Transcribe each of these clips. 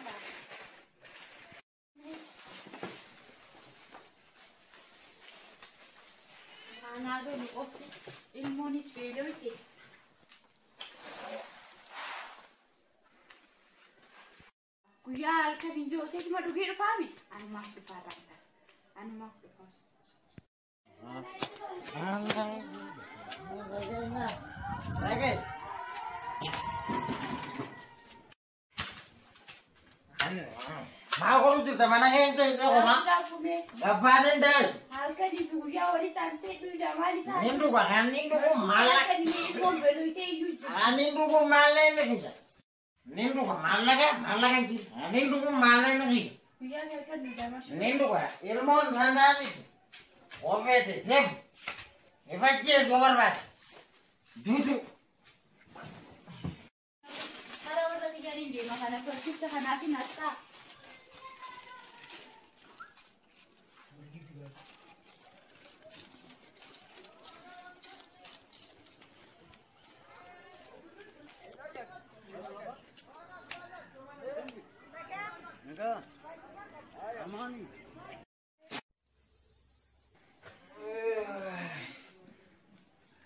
ta'a. Anaa lolu qofti ilmoonis beelooyte. Guyyaa halkan hin jiru seetuma dhugee dhufaami. Anumaaf dhufaa raata. Anumaaf dhufaas. Maal godhu jirta mana keessa isa qofa? Gaafumee Gabbaateen ta'e. halkanii fi guyyaa walitti aansitee dhuyda maal isaa? Nin dhuga kan nin dhugu maallaqa. Halkanii ilmoon beelooytee iyyuu jira. Kan nin dhugu maallaqa kisa. Nin dhuga maallaqa maallaqa jira. Nin dhugu maallaqa kisa. Guyyaa halkan dhuyda maal? Nin dhuga ilmoon sandaati. Ofeete deemu. Ifachee soo barbaade. Duutu. Karaa warra sigaariin deema kana farsicha kanaaf hin asxaa.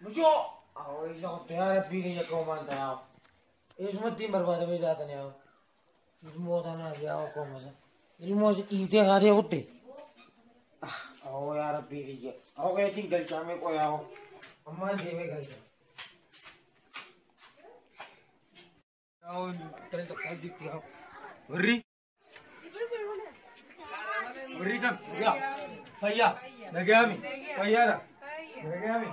Mucoo. Isa qotee haara biiga yakka uumaan ta'aa. Isumatti hin barbaadamee jaatanii haa. Ilmoo tanaaf yaa okkoomasa. Ilmoo si dhiitee haatee kutte. Awoo yaa rabbii kiyya. Awoo keetiin galchaamee qoyaa hoo. Ammaan deemee galcha. Warri. Warri kam? Yaa. Fayyaa. Nagaami. Fayyaadha. Nagaami.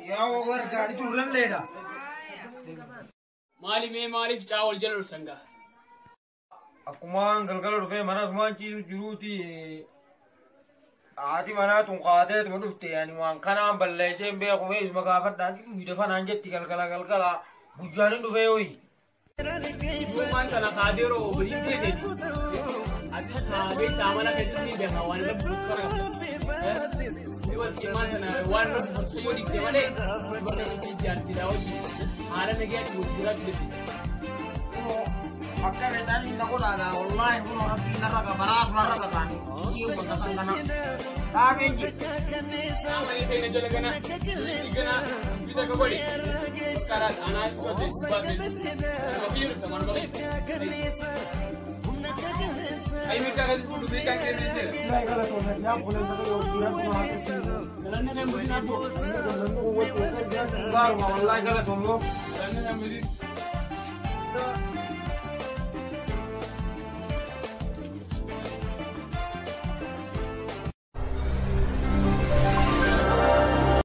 Yaa warra gaarii turran leedha. Maali mee maaliif caa wal jala dhuftan gaa? Akkumaan galgala dhufee mana asumaan ciisu jiruuti. Haati manaa tun kaateetuma dhufte ani waan kanaan balleessee hin beeku mee isuma gaafadhaan dhuyda fanaan jetti galgala galgala guyyaan hin dhufee hoyi. Uumaan kana kaateeroo hojii keeteeti. Atis kaabee taamala keessatti beekaa waan irra buutu qabda. Maal kana waan irra buutu yoo dhiifte malee bakka itti jaartidha hojii haala nagayaatti wajjin jiraachuu dandeessa. Akka feetaan inni godhaadha. Wallaahi kun rabbiin narra qaba. Baraas narra qabaani. Iyyuu bakka kan kana. Dhaabeen jira. Saamanii keenya jala gana gana bita ka godhe karaa anaa qote baase ofii dhufta maal malee. Ay mirga kan fuudhu beekan kenneseera. Galanni kan budin abbo. Gaaruma wallaahi galatoommoo. Galanni kan budin.